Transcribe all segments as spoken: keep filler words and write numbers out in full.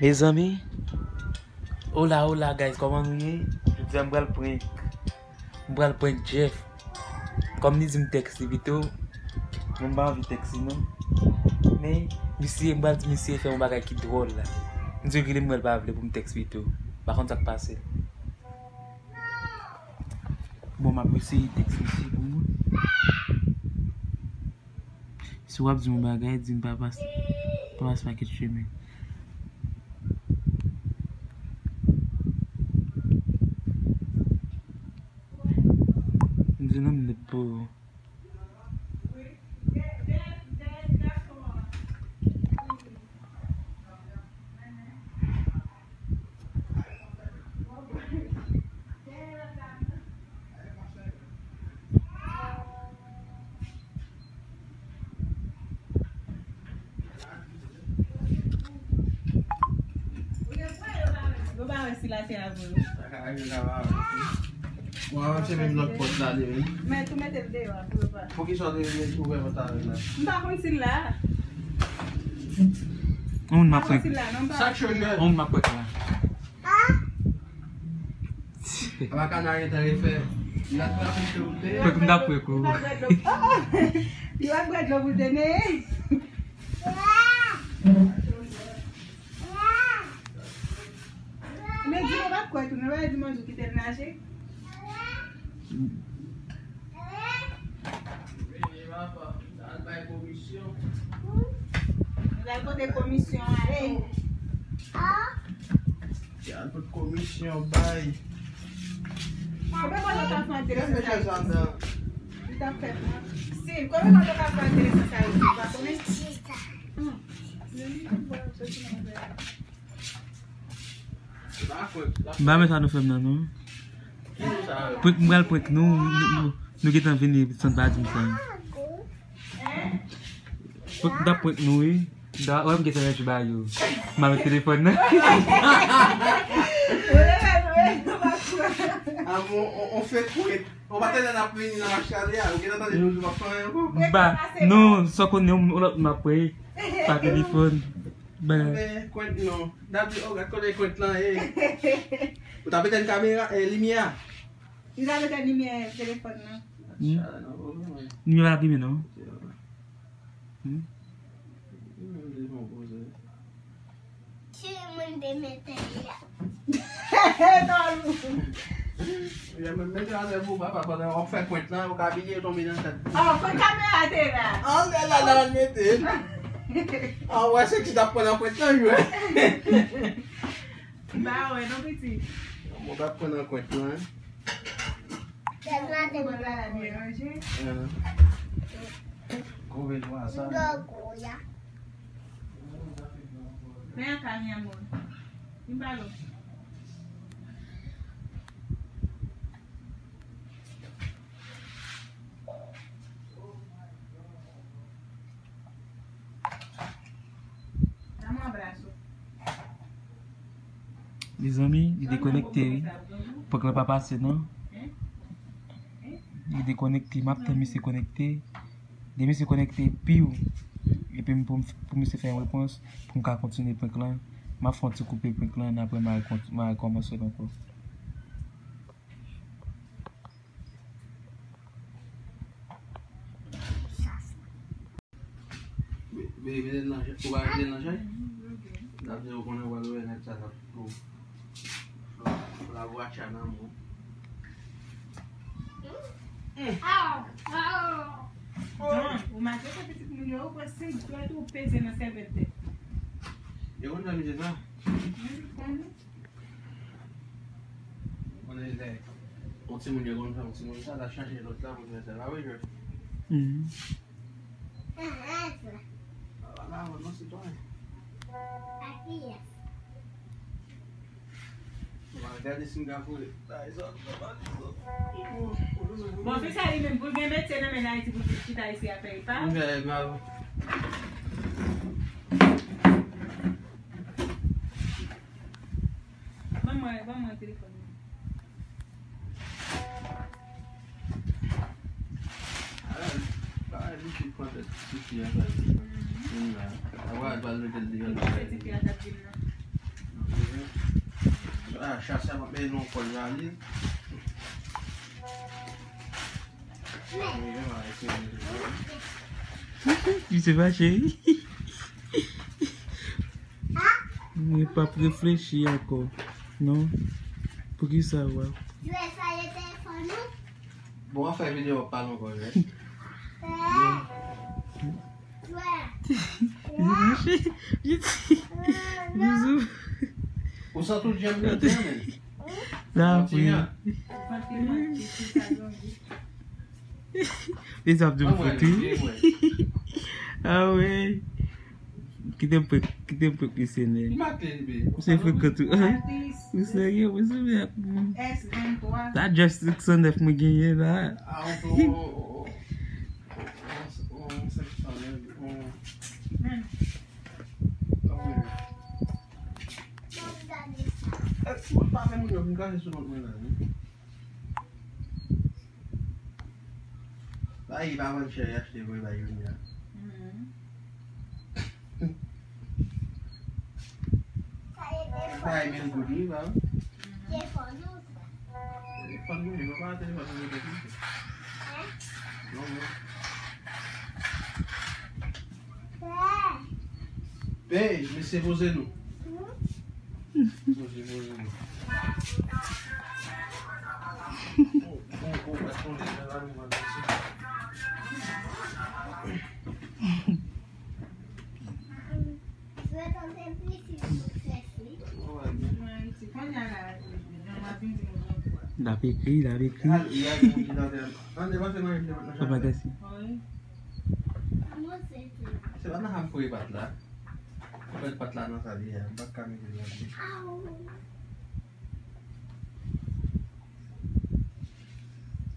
Mezanmi, hola, hola, guys, kòman nou ye? Jodi a m pral prank, m pral prank Jeff. Kòm li di m tèks li pito, mwen m pa anvi tèks li non. Men, misye, m pral di misye fè yon bagay ki dwòl la. M di rele m, mwen l pa vle pou m tèks pito. M pa konn sa k pase. Bon, m ap eseye tèks misye pou mwen. Si w ap di m yon bagay, di m pa pas-, pa pase pa kèt chemen. M di non, m nèt pou ou. Yo pa wè si la se avè w. Sa ka rive, sa pa wè. Mwen, se menm lòt pòt la li menm. Men tou mete l deyò a pou yo pa. Poukisa w te ouvè pòt la avè l la? M pa konn si l la. Yon moun m ap prank. M pa konn si l la non, m pa. Sa k chonje? Yon moun m ap prank la. Apa kana gentan refè. L ap trape choute. Prank m t ap prank ou. Li pa bwè dlo. Li pa bwè dlo pou te neye. Men di nou pa kwè tou, nou pa di manzou kite l naje. Al bay komisyon. Al pote komisyon ale. Al pote komisyon bay. Konbyen tan w ta fè entèresan sa yo? Li t ap fè. Si, konbyen tan w ta fè entèresan sa yo? Ou pa konnen? M pa men sa nou fè m nan non. Prank, m pral prank nou, nou, nou, nou gentan vini san pa di m sa. Prank, m t ap prank nou wi. M ta, wè m gentan ranje ba yo. M al met telefòn nan. Ah, bon, on, on fake prank. Ou pa te nan ap vini nan mache ale a, ou gentan tande nou di w ap fè anyen ankò? Ba, non, sa w konnen yon lòt m ap prank pa telefòn. Ba. Men, kwent non. David, oh, gad kote kwent lan ye. Ou ta pete kamera, eh, limyè a? Li ta pete limyè telefòn nan. Hmm. Machala nan vo mwen. Limyè pa ap limen non. Hmm. Limyè m te fè yon poze. Ki moun te mete l la? Talou. Yo menm mete anlè pou papa pandan w ap fè kwent lan, ou ka bliye tonbe nan tèt. Oh, kot kamera te la? Anlè la, la, l mete l. Ah, wè, se ki t ap pran nan kwent lan, jwe. M pa wè, non, piti. Mwen t ap pran nan kwent lan. Tèt la te byen ranje. Kouve lwa sa. Men an ka, mi amor. Vin ba lo. Dame un abrazo. Mezanmi, li dekonekte wi. Prank lan pa pase non. Li dekonekte, m ap tann misye konekte. Depi misye konekte, piw. Epi m pou, m pou misye fè yon repons, pou m ka kontinye prank lan. M ap fè yon ti koupe prank lan, apre m a rekont-, m a rekòmanse l ankò. Be-, be-, mete l nan chay. Ou pa mete l nan chay? N ap di ou konnen ou pral wè nèg sa t ap tou. Flavor atcha nan men w. Jan, ou mache fè pitit moun yo, ou pran senk dwèt ou peze nan sèvèl tèt. Yo konn fè misye sa? Wi, konnen. Konnen lè yon timoun yo konn fè yon timoun sa, l ap chache lòt la pou l fè sa, pa vre, Jòj? Mhm. Ala, ala, non, sitwayen. Bon, gade si m ka foure. Bon, se sa li menm, pou l gen metye nan men Ayiti, pou l chita isi a fè epa. M fè epa. Ban mwen, ban mwen telefòn nan. Ala, ala, li te pran tèt tifi a sa. Vin la. Apre, al pral mete l deyò nan kay. Tifi a t ap vin nan. Sa, chase a p ap mennen nou ankò, li ale. Li se fache wi. Mwen p ap reflechi ankò. Non. Poukisa w ap? Bon, w ap fè videyo, w ap pale ankò, wi. Bizou. Ou sa tout janm nan, men. Sa ap ri. Li sa ap di m fout wi. Ah wi. Kite m prank, kite m prank misye, men. Misye frekan tou. Ou serye, mwen se mèt. Sa just six cent nèf mwen genyen la. Ba yi pa vann chè, achte vre ba Yonia. Ba yi menm goud wi ba. Telefòn nou, telefòn nou, pa telefòn nou, telefòn nou. Non, non. Pè, mesye poze nou. Poze, poze nou. Oh, oh, oh, pa sonde, la, la, nou va danse. L ap ekri, l ap ekri. Kòman gasi? Se pa nan sa m foure pat la. Foure pat la nan sa li ye a. M pa ka mete l nan li.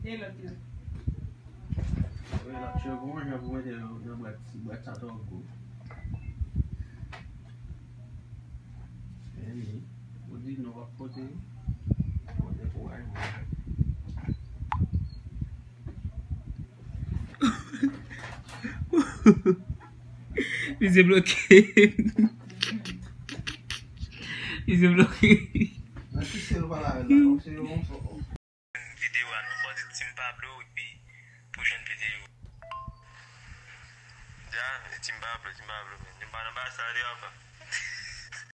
E lòt la? Wi, l ap cheve yon jan pou mete nan, nan bwat, bwat sa twò gwo. Anyway, ou di non, w ap pote, pote pou w al. Misye bloke. Misye bloke. Nan ki sèl ou pale avè l la? Kòmsi yo yon fò. Videyo a, nou fò di Team Pablo, epi pwochèn videyo. Ja, Team Pablo, Team Pablo, men. Nou pa nan ba sa, li apa.